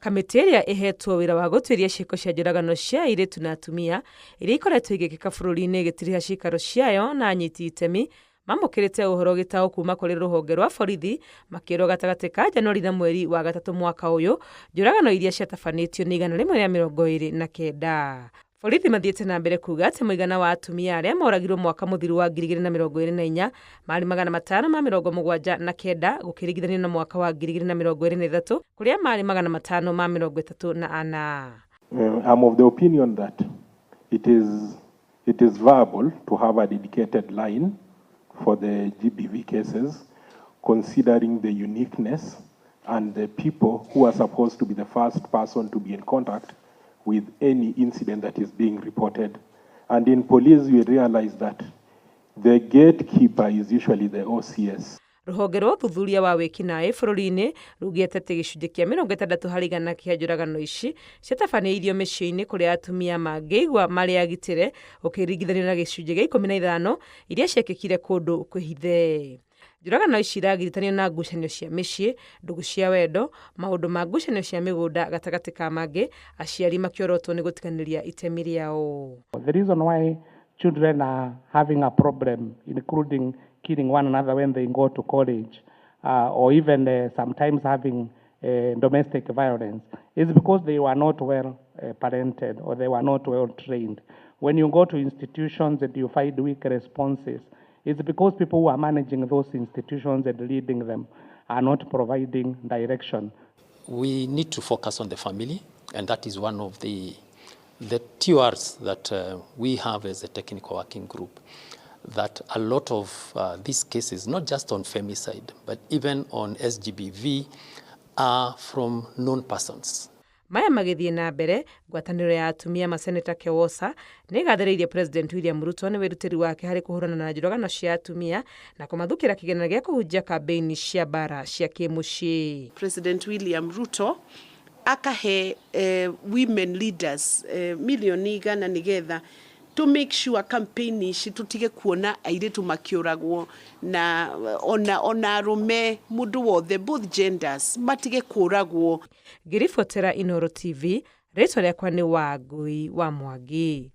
Kamĩtĩ ĩrĩa ĩhetwo wĩra wa gũtuĩria ciĩko cia njũragano cia airĩtu na atumia iria ikoretwo igĩkĩka bũrũri-inĩ ĩgĩtiriha ciikaro ciayo na anyiti itemi mamũkĩrĩte ũhoro gĩtaũ kuma kũrĩ rũhonge rwa borithi makĩrwo gatagatĩ ka Januari na mweri wa gatatũ mwaka ũyũ njũragano iria ciatabanĩtio nĩ 129. Borithi mathiĩte na mbere kuga atĩ mũigana wa atumia arĩa moragirwo mwaka mũthiru wa 2024 marĩ 579 gũkĩringithanio na mwaka wa 2023 kũrĩa marĩ 534. I'm of the opinion that it is viable to have a dedicated line for the GBV cases, considering the uniqueness and the people who are supposed to be the first person to be in contact with any incident that is being reported. And in police, we realize that the gatekeeper is usually the OCS. Rũhonge rwa ũthuthuria wa wĩkinaĩ bũrũri-inĩ rugĩte atĩ gĩcunjĩ kĩa 60% kĩa njũragano ici ciatabanĩirio mĩciĩ-inĩ kũrĩa atumia mangĩigua marĩ agitĩre ũkĩringithanio na gĩcunjĩ gĩa 15 iria ciekĩkire kũndũ kwĩhithe. Njũragano ici iragiritanio na ngucanio cia mĩciĩ, ndũgũ cia wendo, maũndũ ma ngucanio cia mĩgũnda gatagatĩ ka mangĩ, aciari makĩorotwo nĩ gũtiganĩria itemi rĩao. The reason why children are having a problem, including killing one another when they go to college, or even sometimes having domestic violence, is because they were not well parented or they were not well trained. When you go to institutions and you find weak responses, it's because people who are managing those institutions and leading them are not providing direction. We need to focus on the family, and that is one of the TORs that we have as a technical working group. That a lot of these cases, not just on femicide, but even on SGBV, are from known persons. Maya magĩthiĩ na mbere, ngwatanĩro ya atumia maseneta KEWOSA nĩ ĩgathĩrĩirie President William Ruto nĩ wĩrutĩri wake harĩ kũhũrana na njũragano cia atumia na kũmathukĩra kĩgĩna gĩa kũhunjia kambĩini cia mbara cia kĩmũciĩ. President William Ruto akahe women leaders milioni 100 nigetha to make sure campaign ici tutige kuona airitu makiuragwo na ona arume, mundu wothe, both genders matige kuragwo. Ngĩribotera Inooro TV, rĩtwa rĩakwa nĩ Wangui wa Mwangi.